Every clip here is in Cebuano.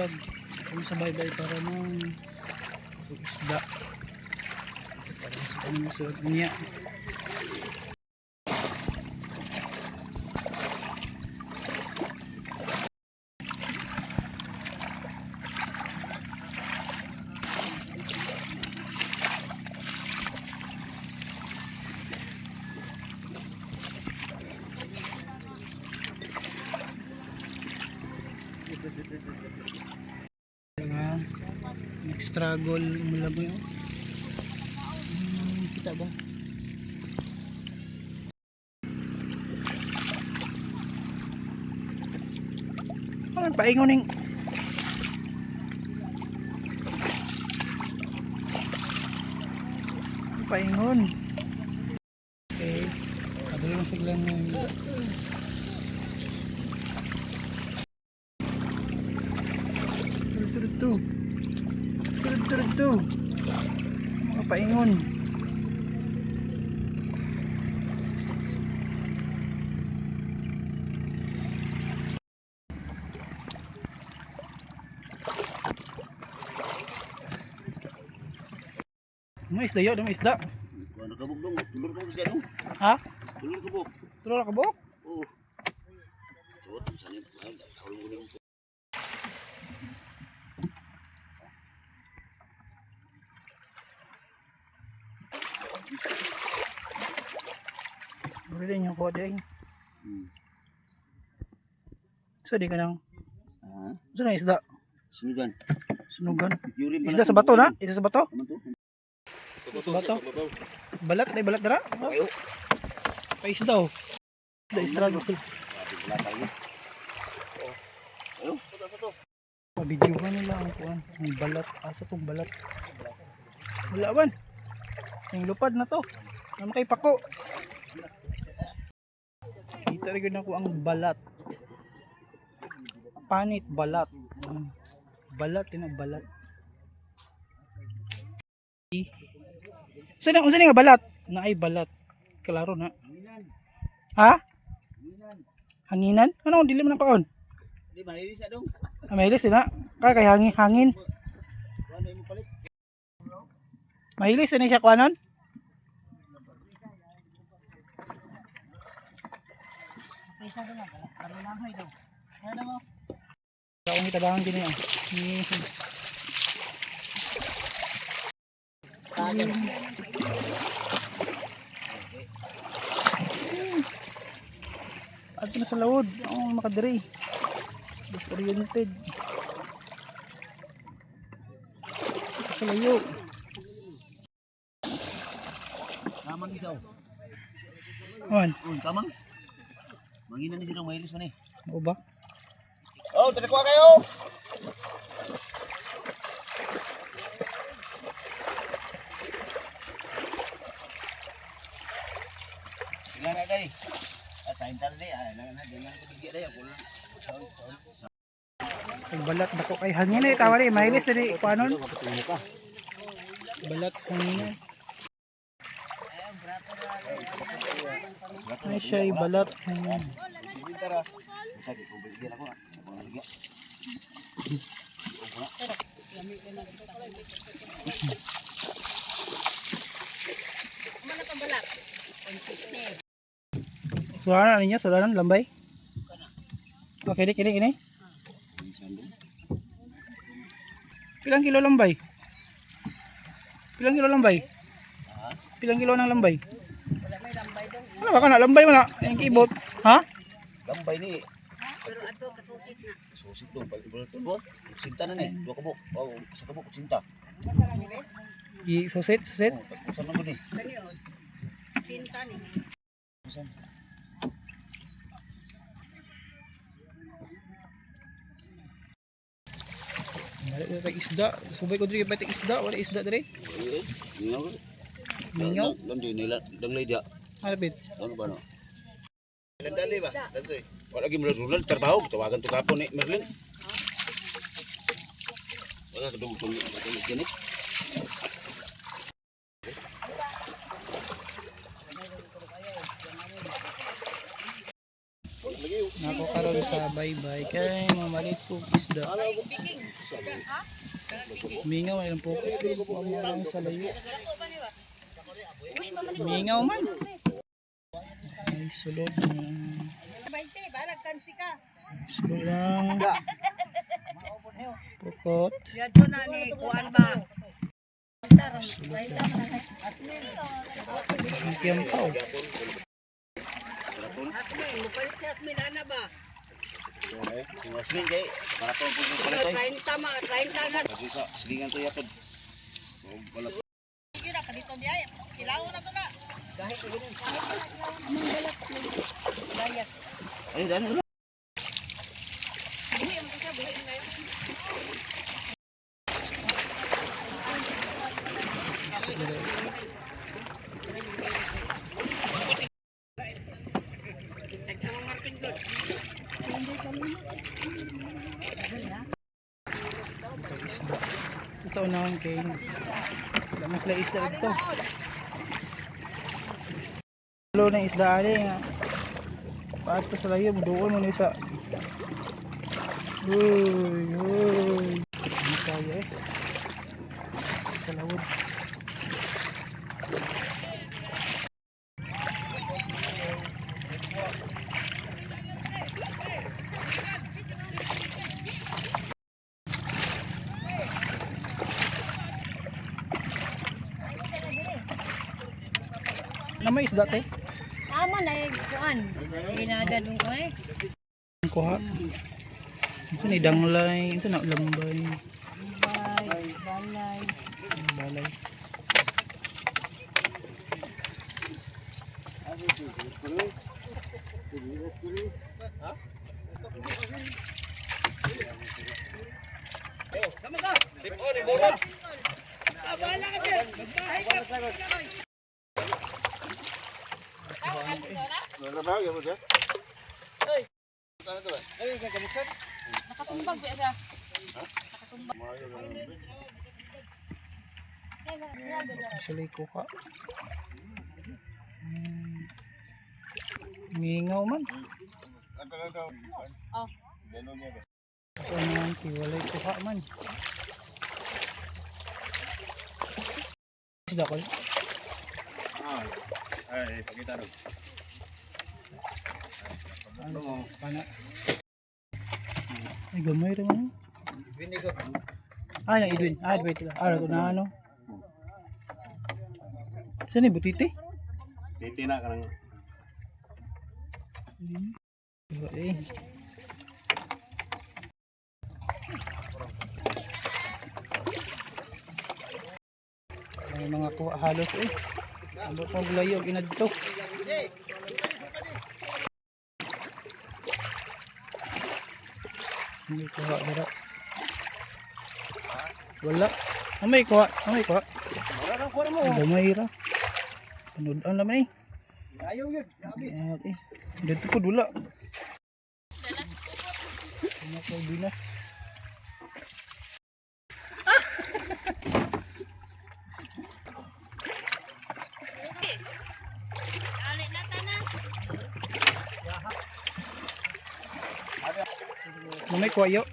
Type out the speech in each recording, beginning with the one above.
Vlog. Kung sa baybay para nung isda. Para sa kanyang suot niya. Nga nag-struggle mulagoy, oh. Kita ba? Ano paingon ning paingon. Okay. Kadalo lang sigla ng Turu turu turu turu turu. Mga paingon. Mga isda yun, mga isda. Ano ka buk dong? Tulur ka buk siya dong. Ha? Tulur ka buk. Tulor ka buok? Oo. Suot ang sanin. Ay, tawag mo rin. Buri din yung kodeng. So di ka nang Ah, so na isda. Sunugan. Sunugan. Yuri Isda sa bato na? Isda sa bato? Ano to? Sa bato. Balat na balat dara. Ayo. Pa isda oh. Isda struggle. Grabe wala tayo. Oh. Ayo, sa to. Pabidyohan nila ang kuan, ang balat. Asa tong balat? Wala man. Ang lupad na to. Naman kay pako. Kita rin na ko ang balat. Panit balat. Balat ina balat. Unsa na unsa ni nga balat? Naay balat. Klaro na. Ha? Hanginan? Ano dili man ang kaon? Di mahilis na dong. Ah, mahilis din na. Kaya kay hangin, hangin. Ano imo palit? Mahilis din siya kuanon. Kaong itabangan din niya. Ato na sa lawod. Ang makadiri. Disoriented. Sa layo. Tamang isaw. Awan. Oh, tamang. Mangina ni siya dong, mahilis man eh. Oo ba? Oh, tanakuha kayo. Ilan na kay? At tayong talde, ay lang na, ganyan ko bigyan day ako lang. Ay balat dako kay hangin eh tawa ni mahilis na ni kuanon. Ka. Balat hangin eh. Ay siya ay balat hangin. Sakit kung bigyan ako. Ako na lagi. Sulanan niya, sulanan lambay. Okay, kini kini. Pilang kilo lambay? Pilang kilo lambay? Ha? Pilang kilo ng lambay? Wala may lambay dong. Wala ba ka na lambay mo na? Ang kibot. Ha? Gambay ni. Pero ato kasusit na. Susit dong pag ibulton mo. Sinta na ni, duha ka buok. Oh, sa kabuk sinta. I susit, susit. Oh, tagpusan man gud ni. Kani oh. Sinta ni. Tagpusan. Balik na tag isda. Subay ko diri pa tag isda, wala isda diri. Eh, mingaw. Mingaw. Lam di nila danglay dia. Alapit. Ano ba no? Landali ba? Lansoy. Wala gi mo Ronald trabaho, tawagan to kapon ni Merlin. Wala ka dugtong ni Janet. Nako karon sa Bye-bye kay mga maliit po isda. Mingaw ilang po. Wala lang sa layo. Mingaw man. Ay, sulod na. Sulod lang. Pukot. Yadto na ni kuan ba? Sulod lang. Ang tiyempo. Atmin, mupalit si Atmin ana ba? Siling kay para to po pala to. 30 ma, 30 na. Kasi sa silingan to yapod. Wala. Ay, dano wala. Isda. Ito sa unahan kay wala mas la isda dito. Lo ng isda ani nga. Paadto sa layo muduol mo ni sa. Uy, uy. Hindi kaya eh. Kalawod. Na may isda te. Tama na eh, kuan. Ginadalong ko eh. Ang kuha. Ito ni danglay, ito na lambay. Balay, balay. Balay. Nakasumbag ba siya? Actually, kuha. Ngingaw man. Oh. So, ano man, walay kuha man. Isda ko. Ay, pakita ro. Ano? Pana. Ay, gamay rin man. Ah, na Edwin. Ah, wait lang. Ah, ito na ano. Saan ni butiti? Titi na kanang Diba eh. May mga kuha halos eh. Abot mo layo og inadto. Hindi kuha dira. Wala. Ah, may kuha. Ah, may kuha. Ang gamay ra. Panood naman eh. Ayaw yun. Okay. Dito po dula. Ano ko binas? Mamay kuwayo.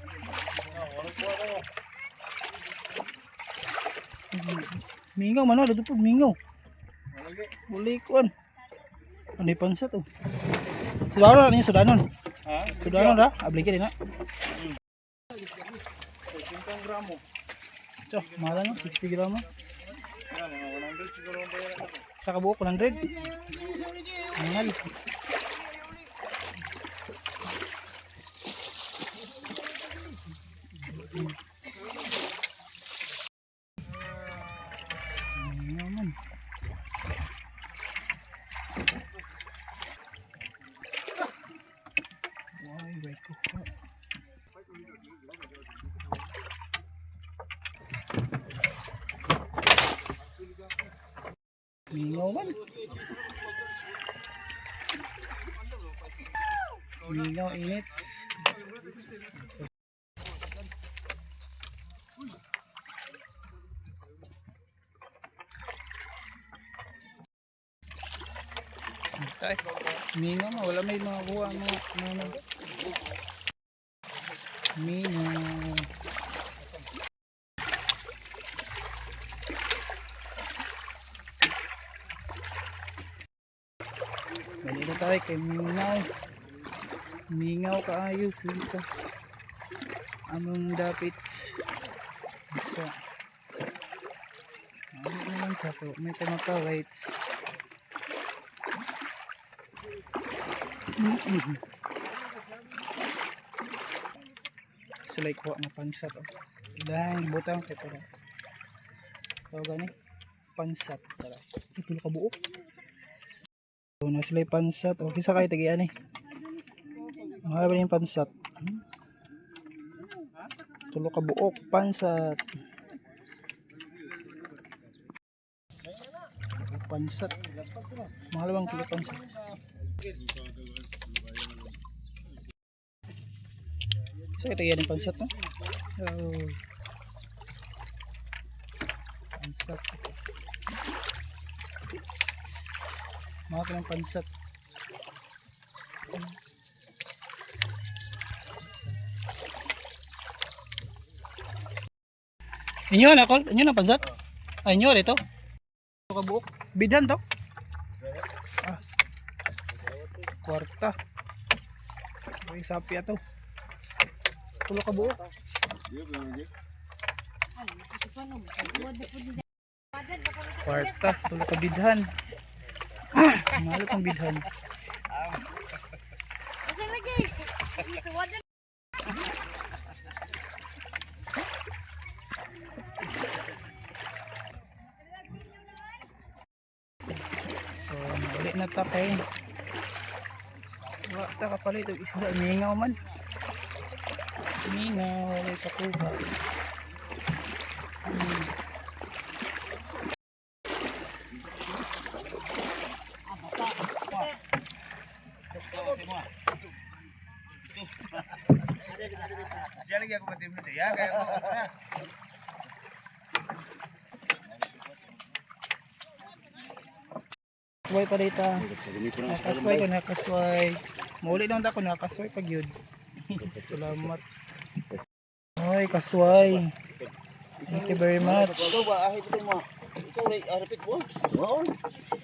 Mingaw man dito po mingaw. Uli kuan. Ano yung pansa to? Sudanon na niya, sudanon. Ha? Sudanon ra, abli ka din na. 50 gramo. Ito, mahal no, 60 gramo. Yan, mga 100 siguro ang bayaran ako. Sa kabuok, 100. Mahal. Ano naman? Why, wait ko. Mingaw man. Mingaw init. Tay. Mingaw man wala may mga kuha mga mga. Mingaw. Balik na tayo kay Mingaw. Mingaw kaayo sa among dapit. Sa ano na lang siya po. May tumapalit. Sila ikuha ng pansat. Oh. Dahil butang kay para. So gani pansat tara. Ito ka buok. So na sila pansat. O kisa kay tagian eh. Mahal ba yung pansat? Tulo ka buok pansat. Pansat. Mahal bang kilo pansat? Sa kita yan yung pansat no? Oh. Pansat. Mahal ka ng pansat. Pansat. Inyo na, Kol? Inyo na pansat? Ay, inyo ito? Ito ka buok. Bidan to? Ah. Kwarta. Ay, sapi ato. Tulo ka buok. Kwarta, tulo ka bidhan. Ah, mahal tong bidhan. Asa lagi? Tuwadan. So, uli na ta kay. Wa ta kapalit og isda mingaw man. Mingaw, walay kakuha. Siya lagi ako patimlo siya kaya ako. Kasway pa dita. Nakasway ko, nakasway. Mauli lang ta ko, nakasway pag yun. Salamat. Ay, kasway. Thank you very much. Ikaw ba ahi pito mo? Ikaw ray arapit mo. Waon.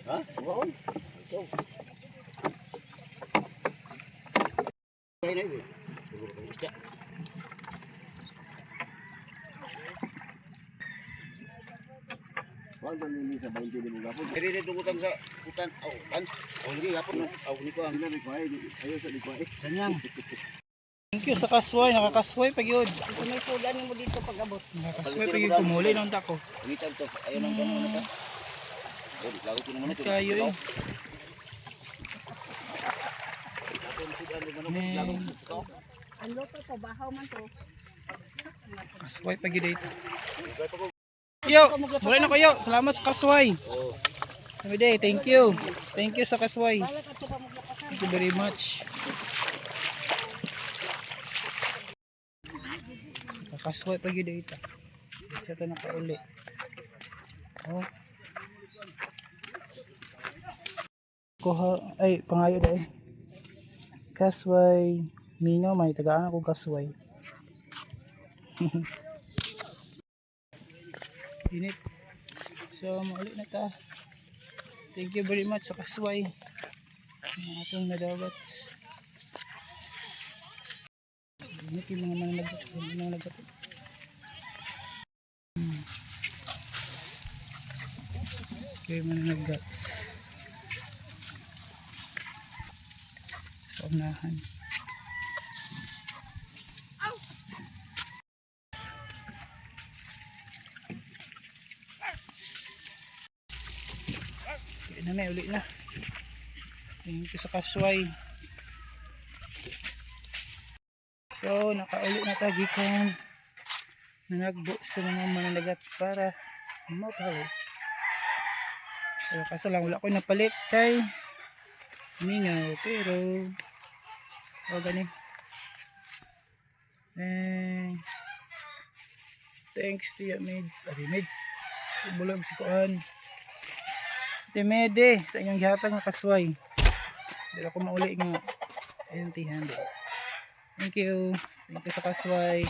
Ha? Waon. Ikaw. Ay na eh. Siguro kang isda. Wag ba nini sa 20 din gapon. Dili dito utang sa utan aw kan. Aw lagi gapon. Aw ni ko ang ni ko ay ayo sa ni ko ay. Sanyang. Thank you sa kasway, nakakasway pag yun. Ito may sudan mo dito pag abot. Nakakasway pag yun, kumuli lang ta ko. Pangitan to. Ayo nang kamo na ta. Oh, lagot ko naman ito. Kayo eh. Ang luto ko, bahaw man to. Kasway pag yun dito. Yo, muli na kayo. Salamat sa kasway. Oh. Every thank you. Thank you sa kasway. Balak at pa maglakasan. Thank you very much. Nakasway pag yun dito. Isa ito nakauli. Oh. Kuha, ay, pangayo dahil. Kasway. Mingaw, may tagaan ako kasway. Init. So, mauli na ta. Thank you very much sa kasway. Ang atong nadawat. Init yung mga mananagat. Yung mga nanagat. Okay, mananagat. Sa unahan. Uli na may, uli na. Thank you sa kasway. So, nakauli na tayo gikan nanagbo sa mga mananagat para mapahaw. Pero kaso lang wala ko napalit kay mingaw pero o gani. Eh, thanks to you, Mids. Abi, Mids. Bulog si Kuan. Timede sa inyong gihatag nga kasway. Dili ako mauli nga empty handed. Thank you. Thank you sa kasway.